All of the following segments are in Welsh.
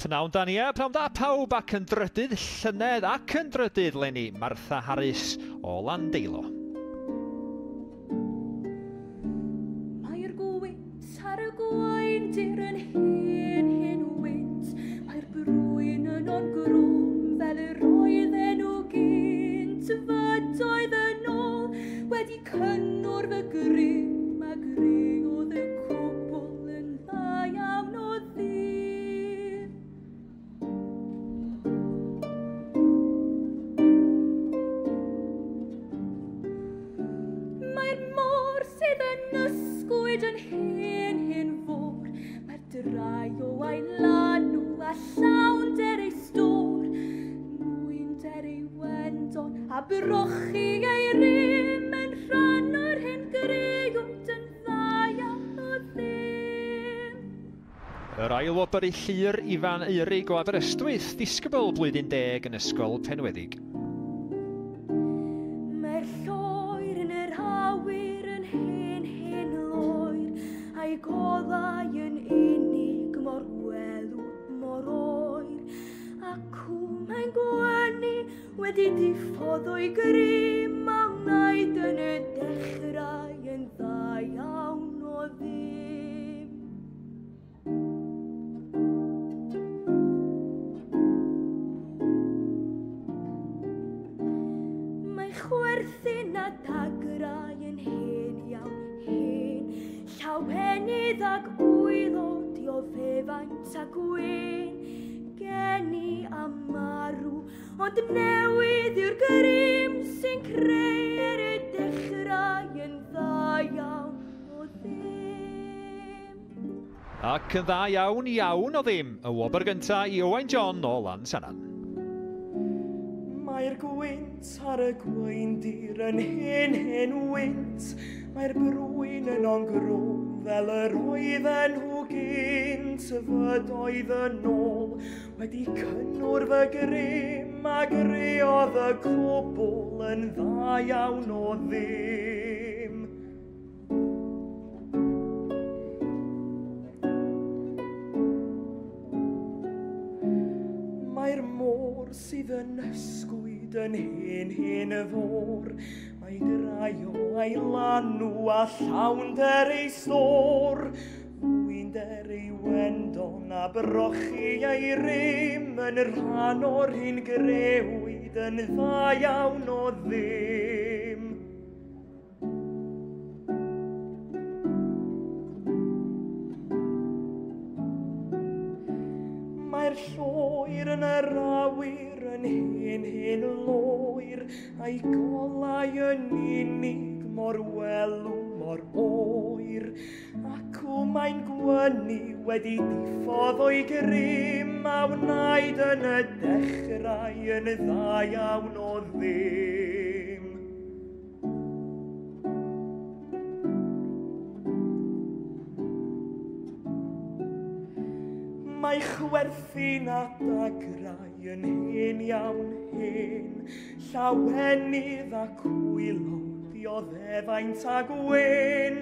Pnawn da ni, pnawn da pawb, ac yn drydydd llynedd ac yn drydydd leni, Martha Harris o Landeilo. Mae'r gwynt ar y gwaendir yn hen hen wynt, mae'r brwyn yno'n grwm fel yr oedden nhw gynt, fydoedd yn ôl wedi cynnwrf y grym a greodd y cwbl yn dda iawn o ddim. Mae'r môr sydd yn ysgwyd yn hen hen fôr, mae'r drai o a'i lanw a llawnder ei stôr, mwynder ei wendon a brochi ei rym yn rhan o'r hen greod yn dda iawn o ddim. Yr ail wobr i Llyr Ifan Eurig o Aberystwyth, disgybl blwyddyn 10 yn Ysgol Penweddig. Mae'r lloer yn yr awyr yn hen hen loer, a'i golau yn unig mor welw mor oer, acw mae'n gwenu wedi diffodd o'i grym a wnaed yn y dechrau yn dda iawn o ddim. Mae chwerthin a dagrau yn hen iawn hen, llawenydd ag wylo dioddefaint a gwyn, geni a marw, ond newydd yw'r grym sy'n creu ar y dechrau yn dda iawn o ddim. Ac yn dda iawn iawn o ddim, y wobr gyntaf i Owain John o Lansannan. Mae'r gwynt ar y gwaendir yn hen hen wynt, mae'r brwyn yno'n grwm fel yr oedden nhw gynt, fydoedd yn ôl wedi cynnwrf y grym a greodd y cwbl yn dda iawn o ddim. Mae'r môr sydd yn ysgwyd yn hen hen y fôr, mae drai o a'i lanw a llawnder ei stôr, mwynder ei wendon a brochi ei rym yn rhan o'r hyn grewyd yn dda iawn o ddim. Mae'r lloer yn yr awyr yn hen hen loer, a'i golau yn unig mor welw mor oer, acw mae'n gwenu wedi diffodd o'i grym a wnaed yn y dechrau yn dda iawn o ddim. Mae chwerthin a dagrau yn hen iawn hen, llawenydd a cwylo dioddefaint a gwyn,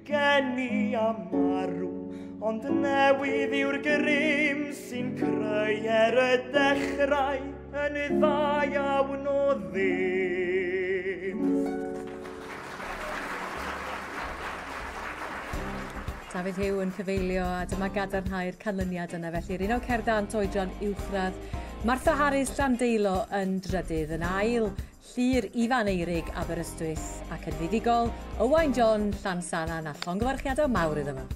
geni a marw, ond newydd yw'r grym sy'n creu er y dechrau yn dda iawn o ddim. Dafydd Huw yn cyfeilio a dyma gadarnhau'r canlyniad yna. Felly, yr un o Cerddant oedran uwchradd, Martha Harris Llandeilo yn drydydd, yn ail Llyr Ifan Eurig Aberystwyth ac yn fuddugol Owain John Llansannan, a llongyfarchiadau mawr iddo fo.